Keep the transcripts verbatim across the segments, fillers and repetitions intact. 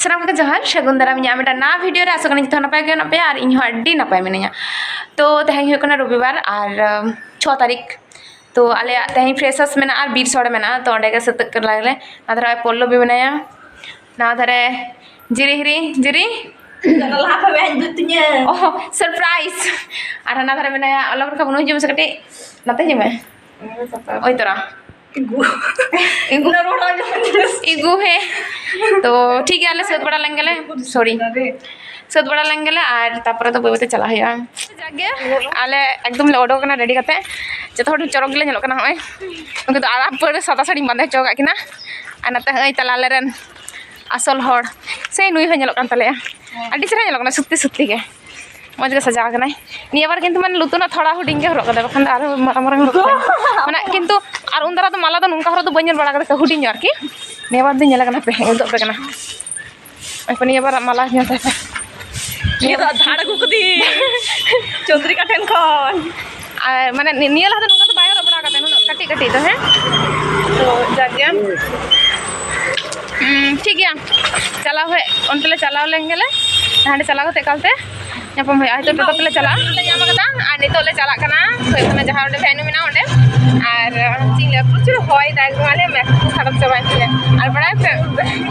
ᱥᱟᱱᱟᱢ ᱠᱚᱜᱮ ᱡᱚᱦᱟᱨ, ᱥᱟᱹᱜᱩᱱ ᱫᱟᱨᱟᱢ ᱤᱧᱟᱹᱜ ᱢᱤᱫᱴᱟᱝ ᱱᱟᱣᱟ ᱵᱷᱤᱰᱤᱭᱳ ᱨᱮ᱾ ᱟᱥᱚᱜ ᱠᱟᱹᱱᱟᱹᱧ ᱡᱚᱛᱚ ᱱᱟᱯᱟᱭ ᱜᱮ ᱢᱮᱱᱟᱜ ᱯᱮᱭᱟ ᱟᱨ ᱤᱧ ᱦᱚᱸ ᱟᱹᱰᱤ ᱱᱟᱯᱟᱭ ᱢᱤᱱᱟᱹᱧᱟ᱾ ᱛᱚ ᱛᱮᱦᱮᱧ ᱦᱩᱭᱩᱜ ᱠᱟᱱᱟ ᱨᱚᱵᱤᱵᱟᱨ ᱟᱨ ᱟᱢ, ᱪᱷᱚ ᱛᱟᱹᱨᱤᱠᱷ᱾ ᱛᱚ ᱟᱞᱮᱭᱟᱜ ᱛᱮᱦᱮᱧ ᱯᱷᱨᱮᱥᱟᱨᱥ ᱢᱮᱱᱟᱜᱼᱟ ᱟᱨ ᱵᱤᱨ ᱥᱚᱲᱮ ᱢᱮᱱᱟᱜᱼᱟ, ᱛᱚ ᱚᱸᱰᱮ ᱜᱮ ᱥᱟᱹᱛᱟᱹᱜ ᱠᱟᱱᱟ ᱞᱮ᱾ ᱱᱚᱣᱟ ᱫᱷᱟᱨᱮ ᱯᱚᱞᱞᱚᱵᱤ ᱢᱮᱱᱟᱭᱟ, ᱱᱚᱣᱟ ᱫᱷᱟᱨᱮ ᱡᱤᱨᱤ ᱦᱤᱨᱤ ᱡᱤᱨᱤ᱾ ᱞᱟᱦᱟ ᱠᱷᱚᱱ ᱵᱟᱹᱧ ᱵᱩᱡᱽ ᱛᱤᱧᱟᱹ᱾ ᱚᱦᱚ, ᱥᱟᱨᱯᱨᱟᱭᱤᱡᱽ᱾ ᱟᱨ ᱦᱟᱱᱟ ᱫᱷᱟᱨᱮ ᱢᱮᱱᱟᱭᱟ, ᱚᱞᱚᱜ ᱨᱟᱠᱟᱵ ᱩᱱᱩᱢ ᱦᱤᱡᱩᱜ ᱢᱮᱥᱮ ᱠᱟᱹᱴᱤᱡ, ᱱᱟᱛᱮ ᱦᱤᱡᱩᱜ ᱢᱮ᱾ ᱳᱭ ᱛᱚᱨᱟ᱾ ᱤᱜᱩ᱾ ᱤᱜᱩ᱾ ᱩᱱᱟᱹᱜ ᱨᱚᱲ ᱟᱸᱡᱚᱢ ᱠᱟᱛᱮ᱾ ᱤᱜᱩ, ᱦᱮᱸ᱾ ᱛᱚ, ᱴᱷᱤᱠ ᱜᱮᱭᱟ, ᱟᱞᱮ ᱥᱟᱹᱛ ᱵᱟᱲᱟ ᱞᱮᱱ ᱜᱮᱞᱮ᱾ ᱥᱚᱨᱤ᱾ ᱥᱟᱹᱛ ᱵᱟᱲᱟ ᱞᱮᱱ ᱜᱮᱞᱮ ᱟᱨ ᱛᱟᱨᱯᱚᱨᱮ ᱫᱚ ᱵᱟᱹᱭ ᱵᱟᱹᱭ ᱛᱮ ᱪᱟᱞᱟᱜ ᱦᱩᱭᱩᱜᱼᱟ᱾ ᱡᱟᱠ ᱜᱮ, ᱟᱞᱮ ᱮᱠᱫᱚᱢ ᱞᱮ ᱚᱰᱚᱠ ᱠᱟᱱᱟ ᱨᱮᱰᱤ ᱠᱟᱛᱮ᱾ ᱡᱚᱛᱚ ᱦᱚᱲ ᱪᱚᱨᱚᱠ ᱜᱮᱞᱮ ᱧᱮᱞᱚᱜ ᱠᱟᱱᱟ ᱱᱚᱜᱼᱚᱭ᱾ ᱩᱱᱠᱩ ᱫᱚ ᱟᱨᱟᱜ ᱯᱟᱹᱲ ᱥᱟᱫᱟ ᱥᱟᱹᱲᱤᱧ ᱵᱟᱸᱫᱮ ᱦᱚᱪᱚ ᱟᱠᱟᱫ ᱠᱤᱱᱟ᱾ ᱟᱨ ᱱᱚᱛᱮ ᱦᱚᱸᱜᱼᱚᱭ ᱛᱟᱞᱟ ᱟᱞᱮ ᱨᱮᱱ ᱟᱥᱚᱞ ᱦᱚᱲ᱾ ᱥᱮ ᱱᱩᱭ ᱦᱚᱸ ᱧᱮᱞᱚᱜ ᱠᱟᱱ ᱛᱟᱞᱮᱭᱟ᱾ ᱟᱹᱰᱤ ᱪᱮᱦᱨᱟ ᱧᱮᱞᱚᱜ ᱠᱟᱱᱟ, ᱥᱚᱛᱛᱤ ᱥᱚᱛᱛᱤ ᱜᱮ᱾ ᱢᱚᱡᱽ ᱜᱮ ᱥᱟᱡᱟᱣ ᱠᱟᱱᱟᱭ᱾ ᱱᱤᱭᱟᱹ ᱵᱟᱨ ᱠᱤᱱᱛᱩ ᱢᱟᱱᱮ ᱞᱩᱛᱩᱨ ᱨᱮᱱᱟᱜ ᱛᱷᱚᱲᱟ ᱦᱩᱰᱤᱧ ᱜᱮ ᱦᱚᱨᱚᱜ ᱠᱟᱫᱟᱭ, ᱵᱟᱠᱷᱟᱱ ᱫᱚ ᱟᱨᱦᱚᱸ ᱢᱟᱨᱟᱝ ᱢᱟᱨᱟᱝ ᱦᱚᱨᱚᱜ ᱠᱟᱫᱟᱭ᱾ ᱢᱟᱱᱮ ᱠᱤᱱᱛᱩ ᱟᱨ ᱩᱱ ᱫᱟᱨᱟ ᱫᱚ ᱢᱟᱞᱟ ᱫᱚ ᱱᱚᱝᱠᱟ ᱦᱚᱨᱚᱜ ᱫᱚ ᱵᱟᱹᱧ ᱧᱮᱞ ᱵᱟᱲᱟ ᱠᱟᱫᱟ, ᱛᱚ ᱦᱩᱰᱤᱧ ᱧᱚᱜ ᱟᱨᱠᱤ᱾ ᱱᱤᱭᱟᱹ ᱵᱟᱨ ᱫᱚᱧ ᱧᱮᱞ ᱠᱟᱱᱟ, ᱦᱟᱯᱮ ᱩᱫᱩᱜ ᱟᱯᱮ ᱠᱟᱱᱟ᱾ ᱱᱤᱭᱟᱹ ᱵᱟᱨ ᱢᱟᱞᱟ ᱧᱮᱞ ᱛᱟᱭ ᱯᱮ᱾ ᱱᱤᱭᱟᱹ ᱫᱚ ᱫᱷᱟᱲ ᱟᱹᱜᱩ ᱠᱟᱹᱫᱟᱹᱧ ᱪᱚᱱᱫᱨᱤᱠᱟ ᱴᱷᱮᱱ ᱠᱷᱚᱱ᱾ ᱟᱨ ᱢᱟᱱᱮ ᱱᱤ-, ᱱᱤᱭᱟᱹ ᱞᱟᱦᱟ ᱫᱚ ᱱᱚᱝᱠᱟ ᱫᱚ ᱵᱟᱭ ᱦᱚᱨᱚᱜ ᱵᱟᱲᱟ ᱠᱟᱫᱟ, ᱱᱩᱱᱟᱹᱜ ᱠᱟᱹᱴᱤᱡ ᱠᱟᱹᱴᱤᱡ ᱫᱚ, ᱦᱮᱸ᱾ ᱛᱚ ᱡᱟᱠ ᱜᱮ᱾ ᱦᱩᱸ, ᱴᱷᱤᱠ ᱜᱮᱭᱟ, ᱪᱟᱞᱟᱣ ᱦᱮᱡ ᱚᱱᱛᱮ ᱞᱮ ᱪᱟᱞᱟᱣ ᱞᱮᱱ ᱜᱮᱞᱮ, ᱦᱟᱸᱰᱮ ᱪᱟᱞᱟᱣ ᱠᱟᱛᱮ ᱮᱠᱟᱞ ᱛᱮ ᱧᱟᱯᱟᱢ ᱦᱩᱭᱩᱜᱼᱟ᱾ ᱦᱚᱭᱛᱳ ᱴᱳᱴᱳ ᱛᱮᱞᱮ ᱪᱟᱞᱟᱜᱼᱟ, ᱞᱮ ᱧᱟᱢ ᱠᱟᱫᱟ᱾ ᱟᱨ ᱱᱤᱛᱚᱜ ᱞᱮ ᱪᱟᱞᱟᱜ ᱠᱟᱱᱟ, ᱦᱩᱭᱩᱜ ᱠᱟᱱᱟ ᱡᱟᱦᱟᱸ ᱚᱸᱰᱮ ᱵᱷᱮᱱᱩ ᱢᱮᱱᱟᱜᱼᱟ ᱚᱸᱰᱮ᱾ ᱟᱨ ᱪᱮᱫ ᱤᱧ ᱞᱟᱹᱭᱟ, ᱯᱨᱚᱪᱩᱨ ᱦᱚᱭ ᱫᱟᱭ ᱮᱠᱫᱚᱢ, ᱟᱞᱮ ᱢᱮᱫ ᱠᱚ ᱠᱷᱟᱨᱟᱯ ᱪᱟᱵᱟᱭᱮᱱ ᱛᱟᱞᱮᱭᱟ᱾ ᱟᱨ ᱵᱟᱲᱟᱭ ᱯᱮ,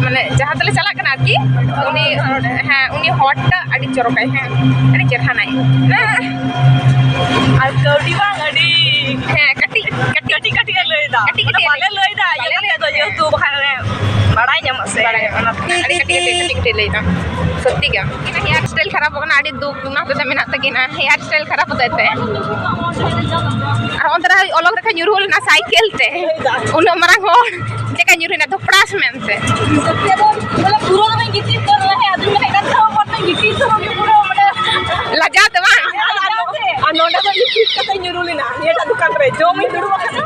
ᱢᱟᱱᱮ ᱡᱟᱦᱟᱸ ᱛᱮᱞᱮ ᱪᱟᱞᱟᱜ ᱠᱟᱱᱟ ᱟᱨᱠᱤ, ᱩᱱᱤ, ᱦᱮᱸ, ᱩᱱᱤ ᱦᱚᱲᱴᱟᱜ ᱟᱹᱰᱤ ᱪᱚᱨᱚᱠᱟᱭ, ᱦᱮᱸ, ᱟᱹᱰᱤ ᱪᱮᱨᱦᱟᱱᱟᱭ᱾ ᱟᱨ ᱠᱟᱹᱣᱰᱤ ᱵᱟᱝ ᱟᱹᱰᱤ, ᱦᱮᱸ, ᱠᱟᱹᱴᱤᱡ ᱠᱟᱹᱴᱤᱡ ᱠᱟᱹᱴᱤᱡ ᱠᱟᱹᱴᱤᱡ ᱮ ᱞᱟᱹᱭ ᱮᱫᱟ᱾ ᱠᱟᱹᱴᱤᱡ ᱠᱟᱹᱴᱤᱡ ᱵᱟᱞᱮ ᱞᱟᱹᱭ ᱮᱫᱟ, ᱤᱭᱟᱹ ᱠᱟᱛᱮ ᱫᱚ, ᱡᱮᱦᱮᱛᱩ ᱵᱟᱠᱷᱟᱱ ᱵᱟᱲᱟᱭ ᱧᱟᱢᱚᱜ ᱥᱮ᱾ ᱵᱟᱲᱟᱭ ᱧᱟᱢᱚᱜ᱾ ᱚᱱᱟ ᱟᱹᱰᱤ ᱠᱟᱹᱴᱤᱡ ᱠᱟᱹᱴᱤᱡ ᱠᱟᱹᱴᱤᱡ ᱠᱟᱹᱴᱤᱡ ᱞᱟᱹᱭ ᱮᱫᱟ᱾ ᱥᱚᱛᱛᱤ ᱜᱮ᱾ ᱩᱱᱠᱤᱱᱟᱜ ᱦᱮᱭᱟᱨ ᱥᱴᱟᱭᱤᱞ ᱠᱷᱟᱨᱟᱯ ᱟᱠᱟᱱᱟ, ᱟᱹᱰᱤ ᱫᱩᱠ ᱚᱱᱟ ᱦᱚᱛᱮᱡ ᱛᱮ ᱢᱮᱱᱟᱜ ᱛᱟᱹᱠᱤᱱᱟ᱾ ᱦᱮᱭᱟᱨ ᱥᱴᱟᱭᱤᱞ ᱠᱷᱟᱨᱟᱯ ᱦᱚᱛᱮᱡ ᱛᱮ᱾ ᱟᱨ ᱚᱱᱛᱮ ᱨᱮ ᱚᱞᱚᱜ ᱨᱮᱠᱷᱟ ᱧᱩᱨᱦᱩ ᱞᱮᱱᱟ ᱥᱟᱭᱠᱮᱞ ᱛᱮ᱾ ᱩᱱᱟᱹᱜ ᱢᱟᱨᱟᱝ ᱦᱚᱲ ᱪᱮᱠᱟ ᱧᱩᱨᱦᱩᱭᱱᱟ ᱫᱷᱚᱯᱲᱟᱥ ᱢᱮᱱᱛᱮ᱾ ᱥᱚᱛᱛᱤ ᱫᱚ ᱵᱚᱞᱮ ᱯᱩᱨᱟᱹ ᱫᱚ ᱵᱟᱹᱧ ᱜᱤᱛᱤᱡ ᱩᱛᱟᱹᱨ ᱞᱮᱱᱟ, ᱦᱮᱸ, ᱟᱫᱚᱧ ᱢᱮᱱᱮᱫ ᱠᱟᱱ ᱛᱟᱦᱮᱸᱱᱟ ᱦᱚᱲ ᱫᱚᱧ ᱜᱤᱛᱤᱡ ᱩᱛᱟᱹᱨᱚᱜ ᱜᱮ ᱯᱩᱨᱟᱹ ᱢᱟᱱᱮ ᱞᱟᱡᱟᱣ ᱛᱮ ᱵᱟᱝ? ᱟᱨ ᱱᱚᱰᱮ ᱫᱚ ᱞᱤᱯᱤᱴ ᱠᱟᱛᱮ ᱧᱩᱨᱩ ᱞᱮᱱᱟ ᱱᱤᱭᱟᱹᱴᱟᱜ ᱫᱚᱠᱟᱱ ᱨᱮ, ᱡᱚᱢᱤᱧ ᱫᱩᱲᱩᱵ ᱟᱠᱟᱱᱟ᱾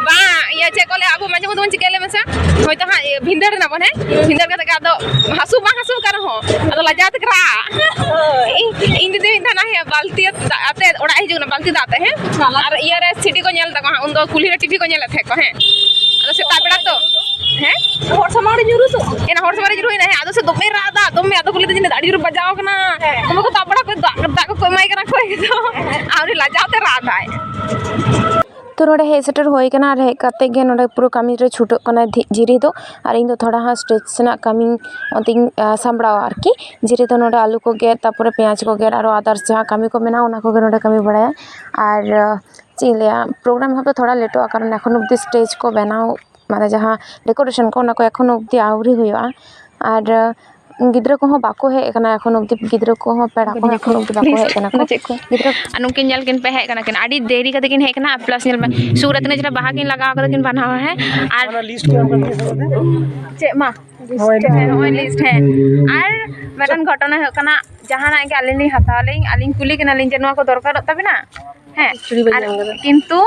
ᱵᱟᱝ, ᱤᱭᱟᱹ, ᱪᱮᱫ ᱠᱚ ᱞᱟᱹᱭᱟ, ᱟᱵᱚ ᱢᱟᱡᱷᱮ ᱢᱚᱫᱽᱫᱷᱮ ᱵᱚᱱ ᱪᱤᱠᱟᱹᱭᱟ ᱞᱟᱹᱭ ᱢᱮᱥᱮ? ᱦᱚᱭᱛᱳ ᱦᱟᱸᱜ, ᱤᱭᱟᱹ, ᱵᱷᱤᱸᱫᱟᱹᱲ ᱮᱱᱟ ᱵᱚᱱ, ᱦᱮᱸ? ᱵᱷᱤᱸᱫᱟᱹᱲ ᱠᱟᱛᱮ ᱜᱮ ᱟᱫᱚ ᱦᱟᱹᱥᱩ ᱵᱟᱝ ᱦᱟᱹᱥᱩ ᱠᱟᱱ ᱨᱮᱦᱚᱸ, ᱟᱫᱚ ᱞᱟᱡᱟᱣ ᱛᱮ ᱨᱟᱜ᱾ ᱦᱳᱭ᱾ ᱤᱧ, ᱤᱧ ᱫᱤᱫᱤ ᱢᱤᱫ ᱫᱷᱟᱣ ᱱᱟ ᱦᱮᱸ, ᱵᱟᱹᱞᱛᱤ ᱫᱟᱜ ᱟᱛᱮ ᱚᱲᱟᱜ ᱦᱤᱡᱩᱜ ᱠᱟᱱᱟ, ᱵᱟᱹᱞᱛᱤ ᱫᱟᱜ ᱟᱛᱮ, ᱦᱮᱸ? ᱟᱨ ᱤᱭᱟᱹ ᱨᱮ ᱥᱤᱰᱤ ᱠᱚ ᱧᱮᱞ ᱛᱟᱠᱚᱣᱟ ᱦᱟᱸᱜ, ᱩᱱᱫᱚ ᱠᱩᱞᱦᱤ ᱨᱮ ᱴᱤᱵᱷᱤ ᱠᱚ ᱧᱮᱞᱮᱫ ᱛᱟᱦᱮᱸᱫ ᱠᱚ, ᱦᱮᱸ? ᱟᱫᱚ ᱥᱮᱛᱟᱜ ᱵᱮᱲᱟ ᱛᱚ, ᱦᱮᱸ? ᱦᱚᱲ ᱥᱟᱢᱟᱝ ᱨᱮ ᱧᱩᱨᱩ ᱥᱩᱫᱷᱩ᱾ ᱮᱱᱟ ᱦᱚᱲ ᱥᱟᱢᱟᱝ ᱨᱮ ᱧᱩᱨᱩᱭᱮᱱᱟ, ᱦᱮᱸ, ᱟᱫᱚ ᱥᱮ ᱫᱚᱢᱮ ᱨᱟᱜ ᱮᱫᱟ, ᱫᱚᱢᱮ, ᱟᱫᱚ ᱠᱚ ᱞᱟᱹᱭ ᱮᱫᱟ, "ᱡᱟᱹᱱᱤᱡ ᱟᱹᱰᱤ ᱡᱳᱨ ᱵᱟᱡᱟᱣ ᱠᱟᱱᱟ, ᱫᱚᱢᱮ ᱠᱚ ᱫᱟᱜ ᱵᱟᱲᱟ ᱠᱚ, ᱫᱟᱜ, ᱫᱟᱜ ᱠᱚᱠᱚ ᱮᱢᱟᱭ ᱠᱟᱱᱟ ᱠᱚ", ᱮᱠᱫᱚᱢ᱾ ᱟᱨ ᱩᱱᱤ ᱞᱟᱡᱟᱣ ᱛᱮ ᱨᱟᱜ ᱮᱫᱟᱭ᱾ ᱛᱚ, ᱱᱚᱰᱮ ᱦᱮᱡ ᱥᱮᱴᱮᱨ ᱦᱩᱭ ᱠᱟᱱᱟ, ᱟᱨ ᱦᱮᱡ ᱠᱟᱛᱮ ᱜᱮ ᱱᱚᱰᱮ ᱯᱩᱨᱟᱹ ᱠᱟᱹᱢᱤ ᱨᱮ ᱪᱷᱩᱴᱟᱹᱜ ᱠᱟᱱᱟᱭ ᱫᱷᱤ-, ᱡᱤᱨᱤ ᱫᱚ᱾ ᱟᱨ ᱤᱧ ᱫᱚ ᱛᱷᱚᱲᱟ ᱦᱟᱸᱜ stage ᱨᱮᱱᱟᱜ ᱠᱟᱹᱢᱤ ᱚᱱᱛᱮᱧ, ᱟ, ᱥᱟᱢᱵᱲᱟᱣᱟ ᱟᱨᱠᱤ᱾ ᱡᱤᱨᱤ ᱫᱚ ᱱᱚᱰᱮ ᱟᱹᱞᱩ ᱠᱚ ᱜᱮᱫ, ᱛᱟᱨᱯᱚᱨᱮ ᱯᱮᱸᱭᱟᱡᱽ ᱠᱚ ᱜᱮᱫ, ᱟᱨᱚ others ᱡᱟᱦᱟᱸ ᱠᱟᱹᱢᱤ ᱠᱚ ᱢᱮᱱᱟᱜᱼᱟ, ᱚᱱᱟ ᱠᱚᱜᱮ ᱱᱚᱰᱮ ᱠᱟᱹᱢᱤ ᱵᱟᱲᱟᱭᱟ᱾ ᱟᱨ, ᱟ, ᱪᱮᱫ ᱤᱧ ᱞᱟᱹᱭᱟ, program ᱮᱦᱚᱵ ᱫᱚ ᱛᱷᱚᱲᱟ ᱞᱮᱴᱚᱜᱼᱟ, ᱠᱟᱨᱚᱱ ᱮᱠᱷᱚᱱ ᱚᱵᱫᱤ stage ᱠᱚ ᱵᱮᱱᱟᱣ, ᱢᱟᱱᱮ ᱡᱟᱦᱟᱸ decoration ᱠᱚ, ᱚᱱᱟ ᱠᱚ ᱮᱠᱷᱚᱱ ᱚᱵᱫᱤ ᱟᱹᱣᱨᱤ ᱦᱩᱭᱩᱜᱼᱟ᱾ ᱟᱨ, ᱟ, ᱜᱤᱫᱽᱨᱟᱹ ᱠᱚᱦᱚᱸ ᱵᱟᱠᱚ ᱦᱮᱡ ᱟᱠᱟᱱᱟ ᱮᱠᱷᱚᱱ ᱚᱵᱫᱤ, ᱜᱤᱫᱽᱨᱟᱹ ᱠᱚᱦᱚᱸ, ᱯᱮᱲᱟ ᱠᱚᱦᱚᱸ ᱮᱠᱷᱚᱱ ᱚᱵᱫᱤ ᱵᱟᱠᱚ ᱦᱮᱡ ᱟᱠᱟᱱᱟ ᱠᱚ᱾ ᱪᱮᱫ ᱠᱚ? ᱜᱤᱫᱽᱨᱟᱹ ᱟᱨ ᱱᱩᱠᱤᱱ ᱧᱮᱞ ᱠᱤᱱ ᱯᱮ, ᱦᱮᱡ ᱠᱟᱱᱟ ᱠᱤᱱ, ᱟᱹᱰᱤ ᱫᱮᱨᱤ ᱠᱟᱛᱮ ᱠᱤᱱ ᱦᱮᱡ ᱠᱟᱱᱟ᱾ ᱟᱨ plus ᱧᱮᱞ ᱢᱮ, ᱥᱩᱨ ᱨᱮ ᱛᱤᱱᱟᱹᱜ ᱪᱮᱦᱨᱟ ᱵᱟᱦᱟ ᱠᱤᱱ ᱞᱟᱜᱟᱣ ᱠᱟᱫᱟ ᱠᱤᱱ ᱵᱟᱱᱟ ᱦᱚᱲ, ᱦᱮᱸ? ᱟᱨ ᱚᱱᱟ list ᱠᱚ ᱮᱢ ᱠᱟᱫᱟ ᱠᱤᱱ ᱥᱮ ᱵᱟᱝ? ᱪᱮᱫ ᱢᱟ? ᱦᱳᱭ, ᱦᱮᱸ, ᱱᱚᱜᱼᱚᱭ list, ᱦᱮᱸ᱾ ᱟᱨ ᱢᱤᱫᱴᱟᱝ ᱜᱷᱚᱴᱚᱱᱟ ᱦᱩᱭᱩᱜ ᱠᱟᱱᱟ, ᱡᱟᱦᱟᱱᱟᱜ ᱜᱮ ᱟᱹᱞᱤᱧ ᱞᱤᱧ ᱦᱟᱛᱟᱣ ᱟᱹᱞᱤᱧ, ᱟᱹᱞᱤᱧ ᱠᱩᱞᱤ ᱠᱤᱱᱟᱞᱤᱧ ᱡᱮ, "ᱱᱚᱣᱟ ᱠᱚ ᱫᱚᱨᱠᱟᱨᱚᱜ ᱛᱟᱵᱤᱱᱟ?" ᱦᱮᱸ, ᱪᱩᱲᱤ ᱵᱟᱹᱧ ᱟᱨ ᱧᱟᱢ ᱠᱟᱫᱟ᱾ ᱠᱤᱱᱛᱩ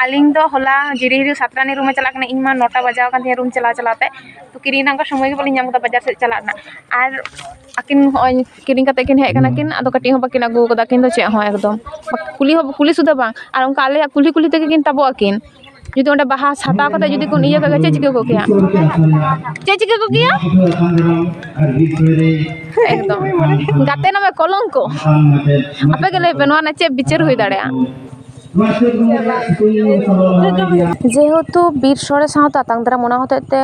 ᱟᱹᱞᱤᱧ ᱫᱚ ᱦᱚᱞᱟ ᱡᱤᱨᱤ ᱦᱤᱨᱤ ᱥᱟᱛᱨᱟᱱᱤ room ᱮ ᱪᱟᱞᱟᱜ ᱠᱟᱱᱟ, ᱤᱧ ᱢᱟ ᱱᱚᱴᱟ ᱵᱟᱡᱟᱣ ᱠᱟᱱ ᱛᱤᱧᱟ room ᱪᱟᱞᱟᱣ ᱪᱟᱞᱟᱣ ᱛᱮ, ᱛᱚ ᱠᱤᱨᱤᱧ ᱨᱮᱱᱟᱜ ᱚᱱᱠᱟ ᱥᱚᱢᱚᱭ ᱜᱮ ᱵᱟᱹᱞᱤᱧ ᱧᱟᱢ ᱠᱟᱫᱟ ᱵᱟᱡᱟᱨ ᱥᱮᱫ ᱪᱟᱞᱟᱜ ᱨᱮᱱᱟᱜ᱾ ᱟᱨ ᱟᱹᱠᱤᱱ ᱦᱚᱸᱜᱼᱚᱭ ᱠᱤᱨᱤᱧ ᱠᱟᱛᱮ ᱠᱤᱱ ᱦᱮᱡ ᱠᱟᱱᱟ ᱠᱤᱱ, ᱟᱫᱚ ᱠᱟᱹᱴᱤᱡ ᱦᱚᱸ ᱵᱟᱹᱠᱤᱱ ᱟᱹᱜᱩ ᱠᱟᱫᱟ ᱟᱹᱠᱤᱱ ᱫᱚ ᱪᱮᱫ ᱦᱚᱸ ᱮᱠᱫᱚᱢ᱾ ᱠᱩᱞᱤ ᱦᱚᱸ, ᱠᱩᱞᱤ ᱥᱩᱫᱷᱟᱹ ᱵᱟᱝ, ᱟᱨ ᱚᱱᱠᱟ ᱟᱞᱮᱭᱟᱜ ᱠᱩᱞᱦᱤ ᱠᱩᱞᱦᱤ ᱛᱮᱜᱮ ᱠᱤᱱ ᱛᱟᱵᱚᱜ ᱟᱹᱠᱤᱱ᱾ ᱡᱩᱫᱤ ᱚᱸᱰᱮ ᱵᱟᱦᱟ ᱦᱟᱛᱟᱣ ᱠᱟᱛᱮ ᱡᱩᱫᱤ ᱠᱚ ᱤᱭᱟᱹ ᱠᱟᱜ ᱜᱮᱭᱟ, ᱪᱮᱫ ᱪᱤᱠᱟᱹ ᱠᱚᱜ ᱠᱮᱭᱟ? ᱪᱮᱫ ᱪᱤᱠᱟᱹ ᱠᱚᱜ ᱠᱮᱭᱟ? ᱮᱠᱫᱚᱢ᱾ ᱜᱟᱛᱮ ᱱᱟᱢᱮ ᱠᱚᱞᱚᱝᱠᱚ᱾ ᱟᱯᱮ ᱜᱮ ᱞᱟᱹᱭ ᱯᱮ, ᱱᱚᱣᱟ ᱨᱮᱱᱟᱜ ᱪᱮᱫ ᱵᱤᱪᱟᱹᱨ ᱦᱩᱭ ᱫᱟᱲᱮᱭᱟᱜᱼᱟ? ᱡᱮᱦᱮᱛᱩ ᱵᱤᱨ ᱥᱚᱲᱮ ᱥᱟᱶᱛᱮ ᱟᱛᱟᱝ ᱫᱟᱨᱟᱢ, ᱚᱱᱟ ᱦᱚᱛᱮᱡ ᱛᱮ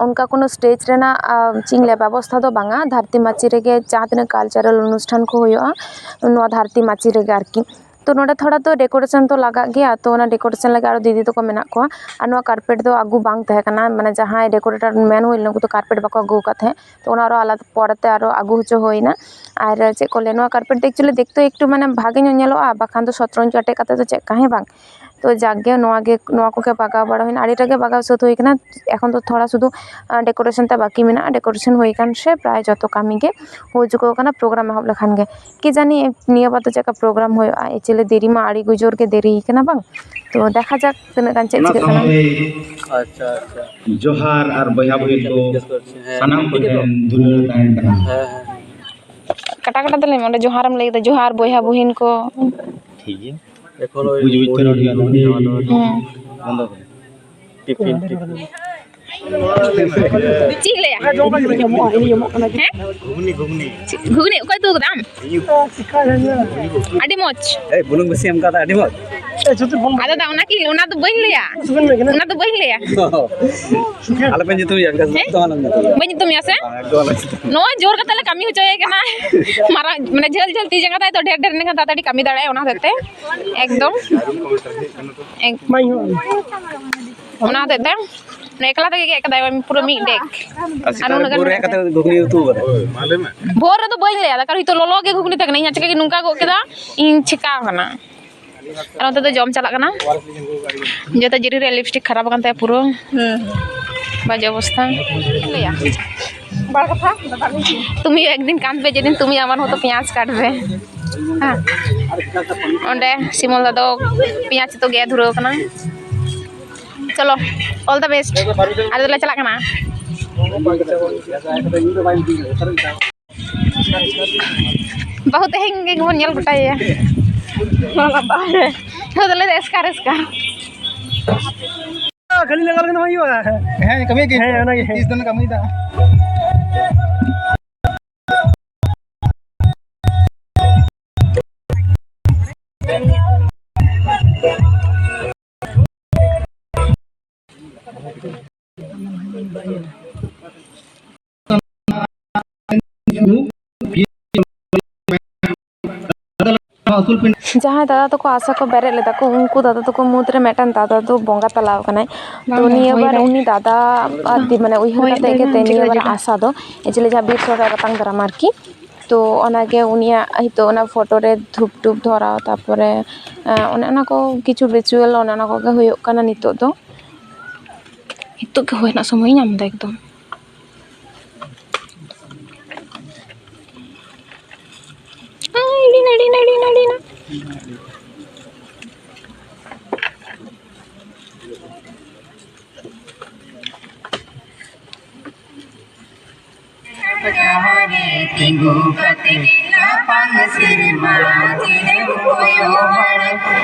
ᱚᱱᱠᱟ ᱠᱳᱱᱳ stage ᱨᱮᱱᱟᱜ, ᱟ, ᱪᱮᱫ ᱤᱧ ᱞᱟᱹᱭᱟ, ᱵᱮᱵᱚᱥᱛᱷᱟ ᱫᱚ ᱵᱟᱝᱟ᱾ ᱫᱷᱟᱹᱨᱛᱤ ᱢᱟᱹᱪᱤ ᱨᱮᱜᱮ ᱡᱟᱦᱟᱸ ᱛᱤᱱᱟᱹᱜ cultural ᱚᱱᱩᱥᱴᱷᱟᱱ ᱠᱚ ᱦᱩᱭᱩᱜᱼᱟ, ᱱᱚᱣᱟ ᱫᱷᱟᱹᱨᱛᱤ ᱢᱟᱹᱪᱤ ᱨᱮᱜᱮ ᱟᱨᱠᱤ᱾ ᱛᱚ ᱱᱚᱰᱮ ᱛᱷᱚᱲᱟ ᱫᱚ decoration ᱫᱚ ᱞᱟᱜᱟᱜ ᱜᱮᱭᱟ, ᱛᱚ ᱚᱱᱟ decoration ᱞᱟᱹᱜᱤᱫ ᱟᱨᱚ ᱫᱤᱫᱤ ᱛᱟᱠᱚ ᱢᱮᱱᱟᱜ ᱠᱚᱣᱟ᱾ ᱟᱨ ᱱᱚᱣᱟ carpet ᱫᱚ ᱟᱹᱜᱩ ᱵᱟᱝ ᱛᱟᱦᱮᱸ ᱠᱟᱱᱟ, ᱢᱟᱱᱮ ᱡᱟᱦᱟᱸᱭ decorator ᱢᱮᱱ ᱦᱩᱭ ᱞᱮᱱᱟ, ᱩᱱᱠᱩ ᱫᱚ carpet ᱵᱟᱠᱚ ᱟᱹᱜᱩ ᱟᱠᱟᱫ ᱛᱟᱦᱮᱸᱫ, ᱛᱚ ᱚᱱᱟ ᱟᱨᱚ ᱟᱞᱟᱫᱟ ᱯᱚᱨᱮᱛᱮ ᱟᱨᱚ ᱟᱹᱜᱩ ᱦᱚᱪᱚ ᱦᱩᱭᱱᱟ᱾ ᱟᱨ ᱪᱮᱫ ᱠᱚ ᱞᱟᱹᱭᱟ, ᱱᱚᱣᱟ carpet ᱫᱚ actually ᱫᱮᱠᱷᱛᱮ ᱮᱠᱴᱩ ᱢᱟᱱᱮ ᱵᱷᱟᱜᱮ ᱧᱚᱜ ᱧᱮᱞᱚᱜᱼᱟ, ᱵᱟᱠᱷᱟᱱ ᱫᱚ ᱥᱚᱛᱨᱚᱧᱡ ᱟᱴᱮᱫ ᱠᱟᱛᱮ ᱫᱚ ᱪᱮᱫ ᱠᱟ ᱦᱮᱸ ᱵᱟᱝ᱾ ᱛᱚ ᱡᱟᱠ ᱜᱮ, ᱱᱚᱣᱟ ᱜᱮ, ᱱᱚᱣᱟ ᱠᱚᱜᱮ ᱵᱟᱜᱟᱣ ᱵᱟᱲᱟ ᱦᱩᱭᱱᱟ, ᱟᱹᱰᱤᱴᱟ ᱜᱮ ᱵᱟᱜᱟᱣ ᱥᱟᱹᱛ ᱦᱩᱭ ᱠᱟᱱᱟ᱾ ᱮᱠᱷᱚᱱ ᱫᱚ ᱛᱷᱚᱲᱟ ᱥᱩᱫᱷᱩ, ᱟ, decoration ᱛᱮ ᱵᱟᱹᱠᱤ ᱢᱮᱱᱟᱜᱼᱟ, decoration ᱦᱩᱭ ᱠᱟᱱ ᱥᱮ ᱯᱨᱟᱭ ᱡᱚᱛᱚ ᱠᱟᱹᱢᱤ ᱜᱮ ᱦᱩᱭ ᱪᱩᱠᱟᱹᱣ ᱠᱟᱱᱟ program ᱮᱦᱚᱵ ᱞᱮᱠᱷᱟᱱ ᱜᱮ᱾ ᱠᱤ ᱡᱟᱹᱱᱤ ᱱᱤᱭᱟᱹ ᱵᱟᱨ ᱫᱚ ᱪᱮᱫ ᱞᱮᱠᱟ program ᱦᱩᱭᱩᱜᱼᱟ, actually ᱫᱮᱨᱤ ᱢᱟ ᱟᱹᱰᱤ ᱡᱳᱨ ᱜᱮ ᱫᱮᱨᱤ ᱠᱟᱱᱟ ᱵᱟᱝ? ᱛᱚ ᱫᱮᱠᱷᱟ ᱡᱟᱠ ᱛᱤᱱᱟᱹᱜ ᱜᱟᱱ ᱪᱮᱫ ᱚᱱᱟ ᱪᱤᱠᱟᱹᱜ ᱠᱟᱱᱟ᱾ ᱥᱟᱶᱛᱮ ᱟᱪᱪᱷᱟ, ᱟᱪᱪᱷᱟ᱾ ᱡᱚᱦᱟᱨ ᱟᱨ ᱵᱚᱭᱦᱟ ᱵᱚᱭᱦᱟ ᱠᱚ ᱦᱮᱸ, ᱥᱟᱱᱟᱢ ᱠᱚ ᱴᱷᱮᱱ ᱫᱩᱞᱟᱹᱲ ᱛᱟᱦᱮᱱ ᱠᱟᱱᱟ᱾ ᱦᱮᱸ, ᱦᱮᱸ᱾ ᱠᱟᱴᱟ ᱠᱟᱴᱟ ᱛᱮ ᱞᱟᱹᱭ ᱢᱮ, ᱚᱸᱰᱮ ᱡᱚᱦᱟᱨᱮᱢ ᱞᱟᱹᱭ ᱠᱮᱫᱟ, ᱡᱚᱦᱟᱨ ᱵᱚᱭᱦᱟ ᱵᱩᱦᱤᱱ ᱠᱚ᱾ ᱴᱷᱤᱠ ᱜᱮᱭᱟ᱾ ᱮᱠᱷᱚᱱ ᱳᱭ ᱵᱩᱡᱽ ᱵᱩᱡᱽ ᱛᱮ ᱨᱚᱲ ᱦᱩᱭᱩᱜᱼᱟ, ᱱᱚᱣᱟ ᱫᱚ ᱦᱩᱸ᱾ ᱵᱚᱱᱫᱚ ᱠᱟᱜ᱾ Tiffin, tiffin. ᱪᱮᱫ ᱤᱧ ᱞᱟᱹᱭᱟ? ᱦᱮᱸ? ᱪᱮᱫ, ᱜᱷᱩᱜᱽᱱᱤ ᱚᱠᱚᱭ ᱩᱛᱩ ᱠᱟᱫᱟ? ᱟᱢ? ᱟᱹᱰᱤ ᱢᱚᱡᱽ᱾ ᱮᱭ, ᱵᱩᱞᱩᱝ ᱵᱮᱥᱤ ᱮᱢ ᱠᱟᱫᱟ, ᱟᱹᱰᱤ ᱢᱚᱡᱽ᱾ ᱟᱫᱚ ᱫᱟ, ᱚᱱᱟ ᱠᱤ, ᱚᱱᱟ ᱫᱚ ᱵᱟᱹᱧ ᱞᱟᱹᱭᱟ᱾ ᱚᱱᱟ ᱫᱚ ᱵᱟᱹᱧ ᱞᱟᱹᱭᱟ᱾ ᱟᱞᱚᱯᱮ ᱧᱩᱛᱩᱢᱮᱭᱟ, ᱵᱮᱥ ᱦᱮᱸ? ᱫᱚ ᱟᱞᱚᱢ ᱧᱩᱛᱩᱢᱮᱭᱟ᱾ ᱵᱟᱹᱧ ᱧᱩᱛᱩᱢᱮᱭᱟ ᱥᱮ? ᱦᱮᱸ, ᱮᱠᱫᱚᱢ ᱟᱞᱚᱢ ᱧᱩᱛᱩᱢᱮᱭᱟ᱾ ᱱᱚᱣᱟ ᱡᱳᱨ ᱠᱟᱛᱮ ᱞᱮ ᱠᱟᱹᱢᱤ ᱦᱚᱪᱚᱭᱮ ᱠᱟᱱᱟ᱾ ᱢᱟᱨᱟᱝ, ᱢᱟᱱᱮ, ᱡᱷᱟᱹᱞ ᱡᱷᱟᱹᱞ ᱛᱤ ᱡᱟᱸᱜᱟ ᱛᱟᱭ ᱛᱚ, ᱰᱷᱮᱨ ᱰᱷᱮᱨ ᱮᱱᱠᱷᱟᱱ ᱛᱟᱲᱟᱛᱟᱲᱤ ᱠᱟᱹᱢᱤ ᱫᱟᱲᱮᱭᱟᱜᱼᱟ, ᱚᱱᱟ ᱦᱚᱛᱮᱡ ᱛᱮ᱾ ᱮᱠᱫᱚᱢ᱾ ᱮᱠ-, ᱚᱱᱟ ᱦᱚᱛᱮᱡ ᱛᱮ᱾ ᱮᱠᱞᱟ ᱛᱮᱜᱮ ᱜᱮᱫ ᱠᱟᱫᱟᱭ ᱯᱩᱨᱟᱹ ᱢᱤᱫ ᱰᱮᱠ᱾ ᱟᱨ ᱱᱩᱱᱟᱹᱜ ᱜᱟᱱ ᱵᱷᱳᱨ ᱨᱮ ᱦᱮᱡ ᱠᱟᱛᱮ ᱜᱷᱩᱜᱽᱱᱤ ᱩᱛᱩ ᱠᱟᱫᱟ᱾ ᱵᱷᱳᱨ ᱨᱮᱫᱚ ᱵᱟᱹᱧ ᱞᱟᱹᱭᱟ, ᱫᱟᱠᱟ ᱦᱚᱭᱛᱳ ᱞᱚᱞᱚ ᱜᱮ ᱜᱷᱩᱜᱽᱱᱤ ᱛᱟᱦᱮᱸ ᱠᱟᱱᱟ, ᱤᱧ ᱟᱪᱠᱟ ᱜᱮ ᱱᱚᱝᱠᱟ ᱜᱚᱫ ᱠᱮᱫᱟ, ᱤᱧ ᱪᱷᱮᱠᱟᱣ ᱠᱟᱱᱟ᱾ ᱟᱨ ᱚᱱᱛᱮ ᱫᱚ ᱡᱚᱢ ᱪᱟᱞᱟᱜ ᱠᱟᱱᱟ᱾ ᱡᱚᱛᱚ ᱡᱤᱨᱤ ᱨᱮ ᱞᱤᱯᱥᱴᱤᱠ ᱠᱷᱟᱨᱟᱯ ᱟᱠᱟᱱ ᱛᱟᱭᱟ ᱯᱩᱨᱟᱹ᱾ ᱵᱟᱡᱮ ᱚᱵᱚᱥᱛᱷᱟ᱾ ᱪᱮᱫ ᱤᱧ ᱞᱟᱹᱭᱟ? ᱵᱟᱨ ᱠᱟᱛᱷᱟ᱾ ᱛᱩᱢᱤ ᱮᱠᱫᱤᱱ ᱠᱟᱸᱫ ᱯᱮ, ᱡᱮᱫᱤᱱ ᱛᱩᱢᱤ ᱟᱢᱟᱱ ᱦᱚᱸ ᱛᱚ ᱯᱮᱸᱭᱟᱡᱽ ᱠᱟᱴ ᱯᱮ᱾ ᱦᱮᱸ᱾ ᱚᱸᱰᱮ ᱥᱤᱢᱚᱞ ᱫᱟ ᱫᱚ ᱯᱮᱸᱭᱟᱡᱽ ᱛᱮᱫᱚ ᱜᱮᱫ ᱫᱷᱩᱨᱟᱹᱣ ᱠᱟᱱᱟ᱾ ᱪᱚᱞᱚ, all the best᱾ ᱟᱞᱮ ᱫᱚᱞᱮ ᱪᱟᱞᱟᱜ ᱠᱟᱱᱟ᱾ ᱵᱟᱹᱦᱩ ᱛᱮᱦᱮᱧ ᱜᱮᱵᱚᱱ ᱧᱮᱞ ᱜᱚᱴᱟᱭᱮᱭᱟ᱾ ᱵᱟᱹᱦᱩ ᱫᱚ ᱞᱟᱹᱭ ᱫᱟ ᱮᱥᱠᱟᱨ, ᱮᱥᱠᱟᱨ᱾ ᱠᱷᱟᱹᱞᱤ ᱞᱟᱜᱟᱣ ᱞᱮᱠᱷᱟᱱ ᱵᱟᱝ ᱦᱩᱭᱩᱜᱼᱟ᱾ ᱦᱮᱸ, ᱠᱟᱹᱢᱤ ᱜᱮ᱾ ᱦᱮᱸ, ᱚᱱᱟᱜᱮ᱾ ᱛᱤᱥ ᱫᱚᱱ ᱠᱟᱹᱢᱤᱭᱮᱫᱟ᱾ ᱡᱟᱦᱟᱸᱭ ᱫᱟᱫᱟ ᱛᱟᱠᱚ ᱟᱥᱟ ᱠᱚ ᱵᱮᱨᱮᱫ ᱞᱮᱫᱟ ᱠᱚ, ᱩᱱᱠᱩ ᱫᱟᱫᱟ ᱛᱟᱠᱚ ᱢᱩᱫᱽᱨᱮ ᱢᱤᱫᱴᱟᱝ ᱫᱟᱫᱟ ᱫᱚ ᱵᱚᱸᱜᱟ ᱛᱟᱞᱟᱣ ᱠᱟᱱᱟᱭ᱾ ᱛᱚ ᱵᱟᱝ, ᱱᱤᱭᱟᱹ ᱦᱳᱭ ᱵᱟᱨ ᱫᱟᱭ᱾ ᱩᱱᱤ ᱫᱟᱫᱟ ᱟᱜ ᱫᱤ-, ᱢᱟᱱᱮ ᱩᱭᱦᱟᱹᱨ ᱦᱳᱭ ᱠᱟᱛᱮ ᱫᱟᱭ, ᱜᱮ ᱵᱟᱝ, ᱛᱮ ᱪᱮᱫ ᱱᱤᱭᱟᱹ ᱞᱟᱹᱭ ᱵᱟᱨ ᱠᱮᱫᱟ? ᱟᱥᱟ ᱫᱚ ᱡᱮ ᱞᱮ ᱡᱟᱦᱟᱸ ᱵᱤᱨ ᱥᱚᱲᱮ ᱨᱮ ᱟᱛᱟᱝ ᱫᱟᱨᱟᱢ ᱟᱨᱠᱤ᱾ ᱛᱚ ᱚᱱᱟᱜᱮ ᱩᱱᱤᱭᱟᱜ ᱱᱤᱛᱚᱜ ᱚᱱᱟ ᱯᱷᱳᱴᱳ ᱨᱮ ᱫᱷᱩᱯ ᱴᱩᱯ ᱫᱷᱚᱨᱟᱣ, ᱛᱟᱨᱯᱚᱨᱮ, ᱮᱸ, ᱚᱱᱮ ᱚᱱᱟ ᱠᱚ ᱠᱤᱪᱷᱩ ᱨᱤᱪᱩᱣᱟᱞ, ᱚᱱᱮ ᱚᱱᱟ ᱠᱚᱜᱮ ᱦᱩᱭᱩᱜ ᱠᱟᱱᱟ ᱱᱤᱛᱚᱜ ᱫᱚ᱾ ᱱᱤᱛᱚᱜ ᱜᱮ ᱦᱩᱭ ᱨᱮᱱᱟᱜ ᱥᱚᱢᱚᱭ ᱤᱧ ᱧᱟᱢ ᱮᱫᱟ ᱮᱠᱫᱚᱢ᱾ ᱟᱭ, ᱟᱹᱰᱤ ᱱᱟ, ᱟᱹᱰᱤ ᱱᱟ, ᱟᱹᱰᱤ ᱱᱟ, ᱟᱹᱰᱤ ᱱᱟ᱾ ᱡᱟᱦᱟᱸ ᱨᱮ ᱛᱤᱸᱜᱩ ᱠᱟᱛᱮ ᱞᱟᱯᱷᱟᱝ ᱥᱮᱨᱢᱟ ᱪᱮᱫ ᱮᱢ ᱠᱚᱭᱚᱜ ᱵᱟᱲᱟᱭ,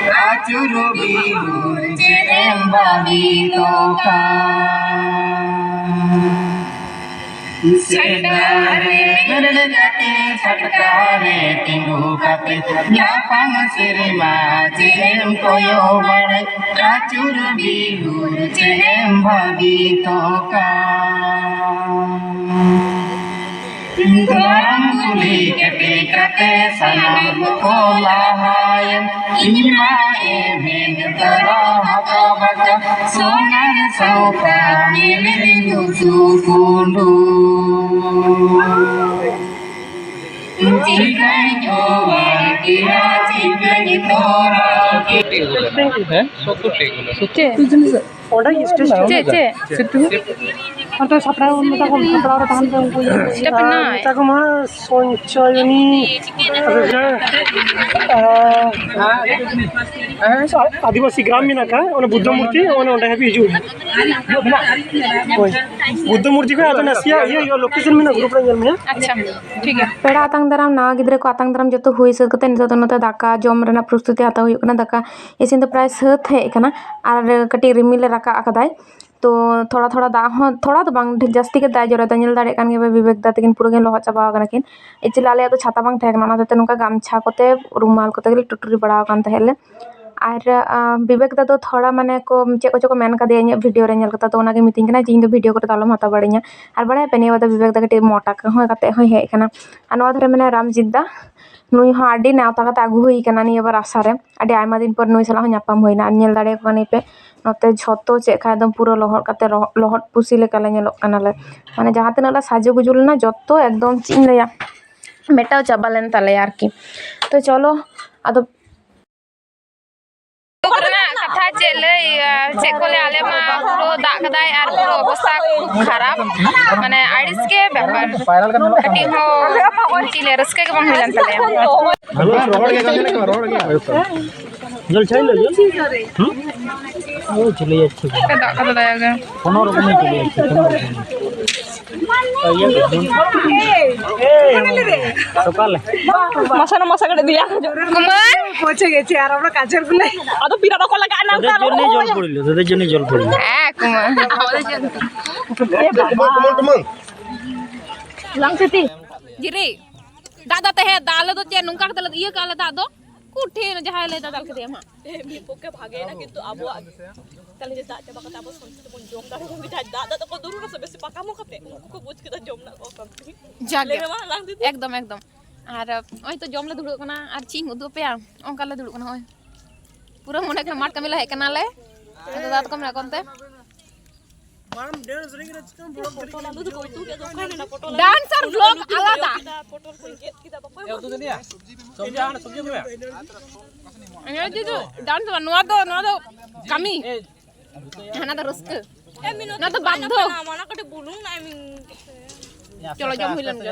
ᱟᱹᱪᱩᱨ ᱵᱤᱨᱩᱨ ᱪᱮᱫ ᱮᱢ ᱵᱷᱟᱹᱵᱤᱛᱚᱜ ᱠᱟᱱ? ᱥᱮᱛᱟᱜ ᱨᱮ ᱵᱮᱨᱮᱫ ᱠᱟᱛᱮ ᱪᱷᱟᱴᱠᱟ ᱨᱮ ᱛᱤᱸᱜᱩ ᱠᱟᱛᱮ ᱞᱟᱯᱷᱟᱝ ᱥᱮᱨᱢᱟ ᱪᱮᱫ ᱮᱢ ᱠᱚᱭᱚᱜ ᱵᱟᱲᱟᱭ, ᱟᱹᱪᱩᱨ ᱵᱤᱦᱩᱨ ᱪᱮᱫ ᱮᱢ ᱵᱷᱟᱹᱵᱤᱛᱚᱜ ᱠᱟᱱ? ᱫᱷᱚᱨᱚᱢ ᱠᱩᱞᱤ ᱠᱮᱴᱮᱡ ᱠᱟᱛᱮ ᱥᱟᱱᱟᱢ ᱠᱚ ᱞᱟᱦᱟᱭᱮᱱ᱾ ᱤᱧ ᱢᱟ ᱮᱵᱷᱮᱱ ᱛᱟᱨᱟ ᱦᱟᱠᱟ ᱵᱟᱠᱟ ᱥᱚᱱᱟᱨ ᱥᱟᱶᱛᱟ ᱧᱮᱞ ᱨᱤᱧ ᱩᱥᱩ ᱠᱩᱸᱰᱩ᱾ ᱪᱤᱠᱟᱹᱧ ᱚᱣᱟᱨ ᱠᱮᱭᱟ, ᱪᱤᱠᱟᱹᱧ ᱛᱚᱨᱟᱣ ᱠᱮᱭᱟ᱾ ᱦᱮᱸ, ᱥᱚᱛᱛᱚᱨ ᱴᱟᱠᱟ ᱠᱤᱞᱳ᱾ ᱪᱮᱫ? ᱚᱸᱰᱮ ᱥᱴᱮᱡ ᱪᱮᱫ, ᱪᱮᱫ? ᱥᱤᱛᱩᱝ? ᱚᱱᱛᱮ ᱥᱟᱯᱲᱟᱣ, ᱢᱮᱛᱟ ᱠᱚᱢ, ᱥᱟᱯᱲᱟᱣ ᱨᱮ ᱛᱟᱦᱮᱱ ᱯᱮ ᱩᱱᱠᱩ ᱤᱭᱟᱹ ᱠᱚ᱾ ᱥᱮᱴᱟᱯ ᱱᱟᱭ᱾ ᱢᱮᱛᱟ ᱠᱚᱢ ᱦᱟᱸᱜ ᱥᱚᱧᱪᱚᱭᱚᱱᱤ, ᱟᱨ ᱡᱟᱦᱟᱸ, ᱟᱸ, ᱟᱹᱫᱤᱵᱟᱹᱥᱤ ᱜᱨᱟᱢ ᱢᱮᱱᱟᱜ ᱟᱠᱟᱫ, ᱚᱱᱟ ᱵᱩᱫᱽᱫᱷᱚ ᱢᱩᱨᱛᱤ, ᱚᱱᱟ ᱚᱸᱰᱮ ᱦᱟᱹᱵᱤᱡ ᱦᱤᱡᱩᱜ ᱢᱮ᱾ ᱦᱳᱭ᱾ ᱵᱩᱫᱽᱫᱷᱚ ᱢᱩᱨᱛᱤ ᱠᱷᱚᱱ ᱟᱫᱚ ᱱᱟᱥᱮᱭᱟᱜ ᱤᱭᱟᱹ ᱦᱩᱭᱩᱜᱼᱟ, ᱞᱳᱠᱮᱥᱚᱱ ᱢᱮᱱᱟᱜᱼᱟ, ᱜᱨᱩᱯ ᱨᱮ ᱧᱮᱞ ᱢᱮ ᱦᱟᱸᱜ᱾ ᱟᱪᱪᱷᱟ, ᱴᱷᱤᱠ ᱜᱮᱭᱟ᱾ ᱯᱮᱲᱟ ᱟᱛᱟᱝ ᱫᱟᱨᱟᱢ, ᱱᱟᱣᱟ ᱜᱤᱫᱽᱨᱟᱹ ᱠᱚ ᱟᱛᱟᱝ ᱫᱟᱨᱟᱢ ᱡᱚᱛᱚ ᱦᱩᱭ ᱥᱟᱹᱛ ᱠᱟᱛᱮ ᱱᱤᱛᱚᱜ ᱫᱚ ᱱᱚᱛᱮ ᱫᱟᱠᱟ ᱡᱚᱢ ᱨᱮᱱᱟᱜ ᱯᱨᱚᱥᱛᱩᱛᱤ ᱦᱟᱛᱟᱣ ᱦᱩᱭᱩᱜ ᱠᱟᱱᱟ᱾ ᱫᱟᱠᱟ ᱤᱥᱤᱱ ᱫᱚ ᱯᱨᱟᱭ ᱥᱟᱹᱛ ᱦᱮᱡ ᱟᱠᱟᱱᱟ, ᱟᱨ ᱠᱟᱹᱴᱤᱡ ᱨᱤᱢᱤᱞ ᱮ ᱨᱟᱠᱟᱵ ᱟᱠᱟᱫᱟᱭ᱾ ᱛᱚ ᱛᱷᱚᱲᱟ ᱛᱷᱚᱲᱟ ᱫᱟᱜ ᱦᱚᱸ, ᱛᱷᱚᱲᱟ ᱫᱚ ᱵᱟᱝ, ᱰᱷᱮᱨ ᱡᱟᱹᱥᱛᱤ ᱜᱮ ᱫᱟᱜ ᱮ ᱡᱚᱨᱚᱭᱮᱫᱟ᱾ ᱧᱮᱞ ᱫᱟᱲᱮᱭᱟᱜ ᱠᱟᱱ ᱜᱮᱭᱟ ᱯᱮ, ᱵᱤᱵᱮᱠ ᱫᱟ ᱛᱟᱹᱠᱤᱱ ᱯᱩᱨᱟᱹ ᱠᱤᱱ ᱞᱚᱦᱚᱫ ᱪᱟᱵᱟ ᱟᱠᱟᱱᱟ ᱠᱤᱱ᱾ ᱮᱠᱪᱩᱭᱮᱞᱤ ᱟᱞᱮᱭᱟᱜ ᱫᱚ ᱪᱷᱟᱛᱟ ᱵᱟᱝ ᱛᱟᱦᱮᱸ ᱠᱟᱱᱟ, ᱚᱱᱟ ᱦᱚᱛᱮᱡ ᱛᱮ ᱱᱚᱝᱠᱟ ᱜᱟᱢᱪᱷᱟ ᱠᱚᱛᱮ, ᱨᱩᱢᱟᱞ ᱠᱚᱛᱮ ᱜᱮᱞᱮ ᱴᱩᱴᱩᱨᱤ ᱵᱟᱲᱟ ᱟᱠᱟᱱ ᱛᱟᱦᱮᱸᱫ ᱞᱮ᱾ ᱟᱨ ᱟᱸ, ᱵᱤᱵᱮᱠ ᱫᱟ ᱫᱚ ᱛᱷᱚᱲᱟ ᱢᱟᱱᱮ ᱠᱚ ᱪᱮᱫ ᱠᱚᱪᱚ ᱠᱚ ᱢᱮᱱ ᱠᱟᱫᱮᱭᱟ ᱤᱧᱟᱹᱜ ᱵᱷᱤᱰᱤᱭᱳ ᱨᱮ ᱧᱮᱞ ᱠᱟᱛᱮ, ᱛᱚ ᱚᱱᱟᱜᱮ ᱢᱤᱛᱟᱹᱧ ᱠᱟᱱᱟ ᱡᱮ ᱤᱧ ᱫᱚ ᱵᱷᱤᱰᱤᱭᱳ ᱠᱚᱨᱮ ᱫᱚ ᱟᱞᱚᱢ ᱦᱟᱛᱟᱣ ᱵᱟᱲᱟᱧᱟ᱾ ᱟᱨ ᱵᱟᱲᱟᱭ ᱯᱮ, ᱱᱤᱭᱟᱹ ᱵᱟᱨ ᱫᱚ ᱵᱤᱵᱮᱠ ᱫᱟ ᱠᱟᱹᱴᱤᱡ ᱢᱚᱴᱟ ᱠᱚ ᱦᱚᱸ ᱠᱟᱛᱮ ᱦᱚᱸᱭ ᱦᱮᱡ ᱟᱠᱟᱱᱟ᱾ ᱟᱨ ᱱᱚᱣᱟ ᱫᱷᱟᱨᱮ ᱢᱮᱱᱟᱭᱟ ᱨᱟᱢᱡᱤᱛ ᱫᱟ, ᱱᱩᱭ ᱦᱚᱸ ᱟᱹᱰᱤ ᱱᱮᱣᱛᱟ ᱠᱟᱛᱮ ᱟᱹᱜᱩ ᱦᱩᱭ ᱠᱟᱱᱟ ᱱᱤᱭᱟᱹ ᱵᱟᱨ ᱟᱥᱟ ᱨᱮ᱾ ᱟᱹᱰᱤ ᱟᱭᱢᱟ ᱫᱤᱱ ᱯᱚᱨ ᱱᱩᱭ ᱥᱟᱞᱟᱜ ᱦᱚᱸ ᱧᱟᱯᱟᱢ ᱦᱩᱭᱱᱟ᱾ ᱟᱨ ᱧᱮᱞ ᱫᱟᱲᱮᱭᱟᱠᱚ ᱠᱟᱱ ᱯᱮ, ᱱᱚᱛᱮ ᱡᱷᱚᱛᱚ ᱪᱮᱫ ᱠᱷᱟᱱ ᱮᱠᱫᱚᱢ ᱯᱩᱨᱟᱹ ᱞᱚᱦᱚᱫ ᱠᱟᱛᱮ, ᱞᱚᱦᱚᱫ, ᱞᱚᱦᱚᱫ ᱯᱩᱥᱤ ᱞᱮᱠᱟ ᱞᱮ ᱧᱮᱞᱚᱜ ᱠᱟᱱᱟᱞᱮ᱾ ᱢᱟᱱᱮ ᱡᱟᱦᱟᱸ ᱛᱤᱱᱟᱹᱜ ᱞᱮ ᱥᱟᱡᱩ ᱜᱩᱡᱩ ᱞᱮᱱᱟ, ᱡᱚᱛᱚ ᱮᱠᱫᱚᱢ ᱪᱮᱫ ᱤᱧ ᱞᱟᱹᱭᱟ, ᱢᱮᱴᱟᱣ ᱪᱟᱵᱟ ᱞᱮᱱ ᱛᱟᱞᱮᱭᱟ ᱟᱨᱠᱤ᱾ ᱛᱚ ᱪᱚᱞᱚ, ᱟᱫᱚ ᱨᱮᱱᱟᱜ ᱠᱟᱛᱷᱟ ᱪᱮᱫ ᱞᱟᱹᱭ, ᱪᱮᱫ ᱠᱚ ᱞᱟᱹᱭᱟ, ᱟᱞᱮ ᱢᱟ ᱯᱩᱨᱟᱹ ᱫᱟᱜ ᱠᱟᱫᱟᱭ ᱟᱨ ᱯᱩᱨᱟᱹ ᱚᱵᱚᱥᱛᱟ ᱠᱷᱩᱵ ᱠᱷᱟᱨᱟᱯ, ᱢᱟᱱᱮ ᱟᱹᱲᱤᱥ ᱜᱮ ᱵᱮᱯᱟᱨ᱾ ᱠᱟᱹᱴᱤᱡ ᱦᱚᱸ ᱪᱮᱫ ᱞᱟᱹᱭᱟ, ᱨᱟᱹᱥᱠᱟᱹ ᱜᱮ ᱵᱟᱝ ᱦᱩᱭ ᱞᱮᱱ ᱛᱟᱞᱮᱭᱟ᱾ ᱡᱚᱞ ᱪᱷᱟᱭ ᱞᱮ, ᱡᱚᱞ? ᱦᱩᱸ? ᱳ, ᱪᱤᱞᱤ ᱟᱪᱪᱷᱟ᱾ ᱫᱟᱜ ᱠᱟᱫᱟ ᱫᱟᱭᱟ ᱜᱮ᱾ ᱠᱳᱱᱳ ᱨᱚᱠᱚᱢ ᱪᱤᱞᱤ ᱟᱪᱪᱷᱟ, ᱠᱳᱱᱳ ᱨᱚᱠᱚᱢ᱾ ᱥᱚᱠᱟᱞᱮ᱾ ᱢᱟᱥᱟ ᱱᱟ ᱢᱟᱥᱟ ᱠᱟᱹᱴᱤᱡ ᱫᱤᱭᱟ᱾ ᱠᱩᱢᱟᱨ᱾ ᱯᱚᱪᱷᱮ ᱜᱮᱪᱷᱮ ᱟᱨ ᱟᱵᱚ ᱠᱟᱡᱮᱨ ᱵᱚᱞᱮ᱾ ᱟᱫᱚ ᱯᱤᱨᱟ ᱵᱟᱠᱚ ᱞᱟᱜᱟᱜᱼᱟ ᱱᱟ᱾ ᱥᱚᱫᱮ ᱡᱚᱱᱤ ᱡᱚᱞ ᱯᱩᱲᱤᱞ, ᱥᱚᱫᱮ ᱡᱚᱱᱤ ᱡᱚᱞ ᱯᱩᱲᱤᱞ᱾ ᱦᱮᱸ, ᱠᱩᱢᱟᱨ᱾ ᱞᱟᱝ ᱥᱤᱛᱤ᱾ ᱡᱤᱨᱤ, ᱫᱟᱜ ᱫᱟ ᱛᱟᱦᱮᱸᱫ, ᱫᱟᱜ ᱟᱞᱮ ᱫᱚ ᱪᱮᱫ ᱱᱚᱝᱠᱟ ᱠᱟᱛᱮ ᱞᱮ ᱤᱭᱟᱹ ᱠᱟᱜᱼᱟ ᱞᱮ ᱫᱟᱜ ᱫᱚ? ᱠᱩᱴᱷᱤᱱ ᱡᱟᱦᱟᱸᱭ ᱞᱟᱹᱭ ᱫᱟ ᱫᱟᱞ ᱠᱮᱫᱮᱭᱟᱢ ᱦᱟᱸᱜ᱾ ᱢᱤᱫ ᱯᱚᱠᱠᱷᱮ ᱵᱷᱟᱜᱮᱭᱮᱱᱟ, ᱠᱤᱱᱛᱩ ᱟᱵᱚᱣᱟᱜ ᱛᱟᱦᱞᱮ ᱡᱮ ᱫᱟᱜ ᱪᱟᱵᱟ ᱠᱟᱛᱮ ᱟᱵᱚ ᱥᱟᱱᱛᱤ ᱛᱮᱵᱚᱱ ᱡᱚᱢ ᱫᱟᱲᱮᱭᱟᱜᱼᱟ, ᱡᱟᱦᱟᱸᱭ ᱫᱟᱜ ᱫᱟᱜ ᱛᱮᱠᱚ ᱫᱩᱨᱩᱲᱟ ᱥᱮ ᱵᱮᱥᱤ ᱯᱟᱠᱟᱢᱚ ᱠᱟᱛᱮ, ᱩᱱᱠᱩ ᱠᱚ ᱵᱩᱡᱽ ᱠᱮᱫᱟ ᱡᱚᱢ ᱨᱮᱱᱟᱜ ᱠᱚ ᱥᱟᱱᱛᱤ᱾ ᱡᱟᱜᱮ᱾ ᱞᱟᱹᱭ ᱢᱮ ᱢᱟ, ᱞᱟᱝ ᱫᱤᱫᱤ᱾ ᱮᱠᱫᱚᱢ, ᱮᱠᱫᱚᱢ᱾ ᱟᱨ ᱱᱚᱜᱼᱚᱭ ᱛᱚ ᱡᱚᱢ ᱞᱮ ᱫᱩᱲᱩᱵ ᱠᱟᱱᱟ, ᱟᱨ ᱪᱮᱫ ᱤᱧ ᱩᱫᱩᱜ ᱟᱯᱮᱭᱟ? ᱚᱱᱠᱟ ᱞᱮ ᱫᱩᱲᱩᱵ ᱠᱟᱱᱟ ᱱᱚᱜᱼᱚᱭ᱾ ᱯᱩᱨᱟᱹ ᱢᱚᱱᱮ ᱠᱟᱱᱟ ᱢᱟᱴ ᱠᱟᱹᱢᱤ ᱞᱮ ᱦᱮᱡ ᱠᱟᱱᱟᱞᱮ᱾ ᱟᱫᱚ ᱫᱟᱫᱟ ᱛᱟᱠᱚ ᱢᱮᱱᱟᱜ ᱠᱚᱣᱟ ᱚᱱᱛᱮ᱾ ᱰᱟᱱᱥ ᱟᱨ ᱵᱷᱞᱚᱜ ᱟᱞᱟᱫᱟ᱾ ᱱᱚᱣᱟ ᱫᱚ, ᱱᱚᱣᱟ ᱫᱚ ᱠᱟᱹᱢᱤ᱾ ᱦᱟᱱᱟ ᱫᱚ ᱨᱟᱹᱥᱠᱟᱹ᱾ ᱱᱚᱣᱟ ᱫᱚ ᱵᱟᱫᱽᱫᱷᱚ᱾ ᱪᱚᱞᱚ, ᱡᱚᱢ ᱦᱩᱭ ᱞᱮᱱ ᱜᱮ᱾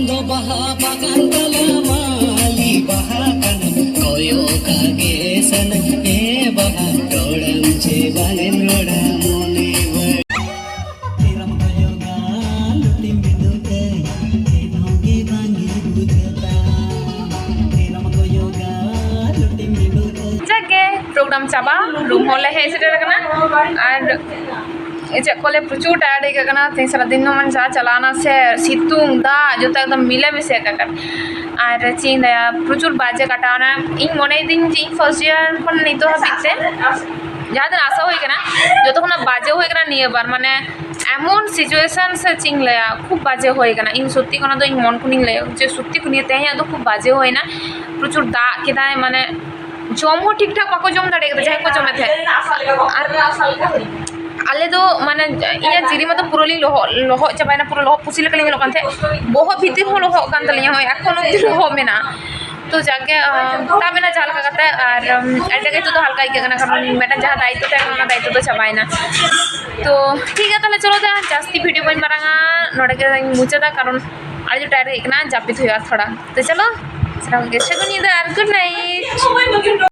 ᱫᱚ ᱵᱟᱦᱟ ᱵᱟᱜᱟᱱ ᱛᱟᱞᱟ ᱢᱟᱹᱞᱤ ᱵᱟᱦᱟ ᱠᱟᱱᱟ, ᱠᱚᱭᱚᱜ ᱠᱟᱜ ᱜᱮ ᱥᱟᱱᱟ, ᱮ ᱵᱟᱦᱟ, ᱨᱚᱲᱟᱢ ᱪᱮ ᱵᱟᱝ ᱮᱢ ᱨᱚᱲᱟ, ᱢᱚᱱᱮ ᱵᱟᱹᱲᱤᱡ᱾ ᱛᱤᱨᱮᱢ ᱠᱚᱭᱚᱜᱟ, ᱞᱩᱴᱤᱢ ᱵᱤᱸᱫᱩ ᱛᱮ, ᱪᱮᱫ ᱦᱚᱸ ᱜᱮ ᱵᱟᱝ ᱜᱮ ᱵᱩᱡᱷᱟᱹᱜᱼᱟ᱾ ᱛᱤᱨᱮᱢ ᱠᱚᱭᱚᱜᱟ, ᱞᱩᱴᱤᱢ ᱵᱤᱸᱫᱩ ᱛᱮ᱾ ᱡᱟᱠ ᱜᱮ, ᱯᱨᱳᱜᱨᱟᱢ ᱪᱟᱵᱟ, ᱨᱩᱢ ᱦᱚᱸᱞᱮ ᱦᱮᱡ ᱥᱮᱴᱮᱨ ᱟᱠᱟᱱᱟ᱾ ᱟᱨ ᱪᱮᱫ ᱠᱚ ᱞᱟᱹᱭᱟ, ᱯᱨᱚᱪᱩᱨ ᱴᱟᱭᱟᱨᱰ ᱟᱹᱭᱠᱟᱹᱜ ᱠᱟᱱᱟ᱾ ᱛᱮᱦᱮᱧ ᱥᱟᱨᱟ ᱫᱤᱱ ᱦᱚᱸ ᱢᱟᱱᱮ ᱡᱟ ᱪᱟᱞᱟᱣᱱᱟ ᱥᱮ, ᱥᱤᱛᱩᱝ, ᱫᱟᱜ, ᱡᱚᱛᱚ ᱮᱠᱫᱚᱢ ᱢᱤᱞᱮ ᱢᱤᱥᱮ ᱟᱠᱟᱫ᱾ ᱟᱨ ᱪᱮᱫ ᱤᱧ ᱞᱟᱹᱭᱟ, ᱯᱨᱚᱪᱩᱨ ᱵᱟᱡᱮ ᱠᱟᱴᱟᱣᱱᱟ᱾ ᱤᱧ ᱢᱚᱱᱮᱭᱮᱫᱟᱹᱧ ᱡᱮ ᱤᱧ ᱯᱷᱟᱨᱥᱴ ᱤᱭᱟᱨ ᱠᱷᱚᱱ ᱱᱤᱛᱚᱜ ᱦᱟᱹᱵᱤᱡ ᱛᱮ ᱡᱟᱦᱟᱸ ᱛᱤᱱᱟᱹᱜ ᱟᱥᱟ ᱦᱩᱭ ᱠᱟᱱᱟ, ᱡᱚᱛᱚ ᱠᱷᱚᱱᱟᱜ ᱵᱟᱡᱮ ᱦᱩᱭ ᱠᱟᱱᱟ ᱱᱤᱭᱟᱹ ᱵᱟᱨ᱾ ᱢᱟᱱᱮ ᱮᱢᱚᱱ ᱥᱤᱪᱩᱭᱮᱥᱚᱱ ᱥᱮ ᱪᱮᱫ ᱤᱧ ᱞᱟᱹᱭᱟ, ᱠᱷᱩᱵ ᱵᱟᱡᱮ ᱦᱩᱭ ᱠᱟᱱᱟ᱾ ᱤᱧ ᱥᱚᱛᱛᱤ ᱠᱚ ᱱᱚᱣᱟ ᱫᱚ ᱤᱧ ᱢᱚᱱ ᱠᱷᱚᱱᱤᱧ ᱞᱟᱹᱭᱟ ᱡᱮ ᱥᱚᱛᱛᱤ ᱠᱚ ᱱᱤᱭᱟᱹ ᱛᱮᱦᱮᱧᱟᱜ ᱫᱚ ᱠᱷᱩᱵ ᱵᱟᱡᱮ ᱦᱩᱭᱱᱟ᱾ ᱯᱨᱚᱪᱩᱨ ᱫᱟᱜ ᱠᱮᱫᱟᱭ, ᱢᱟᱱᱮ ᱡᱚᱢ ᱦᱚᱸ ᱴᱷᱤᱠ ᱴᱷᱟᱠ ᱵᱟᱠᱚ ᱡᱚᱢ ᱫᱟᱲᱮ ᱠᱟᱫᱟ ᱡᱟᱦᱟᱸᱭ ᱠᱚ ᱡᱚᱢᱮᱫ ᱛᱟᱦᱮᱸᱫ᱾ ᱟᱨ ᱟᱞᱮ ᱫᱚ ᱢᱟᱱᱮ ᱤᱧᱟᱹᱜ ᱡᱤᱨᱤ ᱢᱟᱛᱚ ᱯᱩᱨᱟᱹ ᱞᱤᱧ ᱞᱚᱦᱚᱫ, ᱞᱚᱦᱚᱫ ᱪᱟᱵᱟᱭᱮᱱᱟ, ᱯᱩᱨᱟᱹ ᱞᱚᱦᱚᱫ ᱯᱩᱥᱤ ᱞᱮᱠᱟ ᱞᱤᱧ ᱧᱮᱞᱚᱜ ᱠᱟᱱ ᱛᱟᱦᱮᱸᱫ᱾ ᱵᱚᱦᱚᱜ ᱵᱷᱤᱛᱤᱨ ᱦᱚᱸ ᱞᱚᱦᱚᱫ ᱠᱟᱱ ᱛᱟᱹᱞᱤᱧᱟ, ᱦᱚᱸᱜᱼᱚᱭ ᱮᱠᱷᱚᱱ ᱚᱵᱫᱤ ᱞᱚᱦᱚᱫ ᱢᱮᱱᱟᱜᱼᱟ᱾ ᱛᱚ ᱡᱟᱜᱮ ᱛᱟᱵ ᱮᱱᱟ ᱡᱟᱦᱟᱸ ᱞᱮᱠᱟ ᱠᱟᱛᱮ, ᱟᱨ ᱟᱹᱰᱤ ᱜᱮ ᱱᱤᱛᱚᱜ ᱫᱚ ᱦᱟᱞᱠᱟ ᱟᱹᱭᱠᱟᱹᱜ ᱠᱟᱱᱟ, ᱠᱟᱨᱚᱱ ᱢᱤᱫᱴᱟᱝ ᱡᱟᱦᱟᱸ ᱫᱟᱭᱤᱛᱛᱚ ᱛᱟᱦᱮᱸ ᱠᱟᱱᱟ, ᱚᱱᱟ ᱫᱟᱭᱤᱛᱛᱚ ᱫᱚ ᱪᱟᱵᱟᱭᱮᱱᱟ᱾ ᱛᱚ ᱴᱷᱤᱠ ᱜᱮᱭᱟ, ᱛᱟᱦᱚᱞᱮ ᱪᱚᱞᱚ ᱫᱮ, ᱡᱟᱹᱥᱛᱤ ᱵᱷᱤᱰᱤᱭᱳ ᱵᱟᱹᱧ ᱢᱟᱨᱟᱝᱟ, ᱱᱚᱰᱮ ᱜᱮᱧ ᱢᱩᱪᱟᱹᱫᱟ, ᱠᱟᱨᱚᱱ ᱟᱹᱰᱤ ᱡᱳᱨ ᱴᱟᱭᱟᱨᱰ ᱦᱩᱭ ᱠᱟᱱᱟ, ᱡᱟᱹᱯᱤᱫ ᱦᱩᱭᱩᱜᱼᱟ ᱛᱷᱚᱲᱟ᱾ ᱛᱚ ᱪᱚᱞᱚ, ᱥᱟᱱᱟᱢ ᱜᱮ ᱥᱟᱹᱜᱩᱱ ᱧᱤᱫᱟᱹ ᱟᱨ ᱜᱩᱰ ᱱᱟᱭᱤᱴ᱾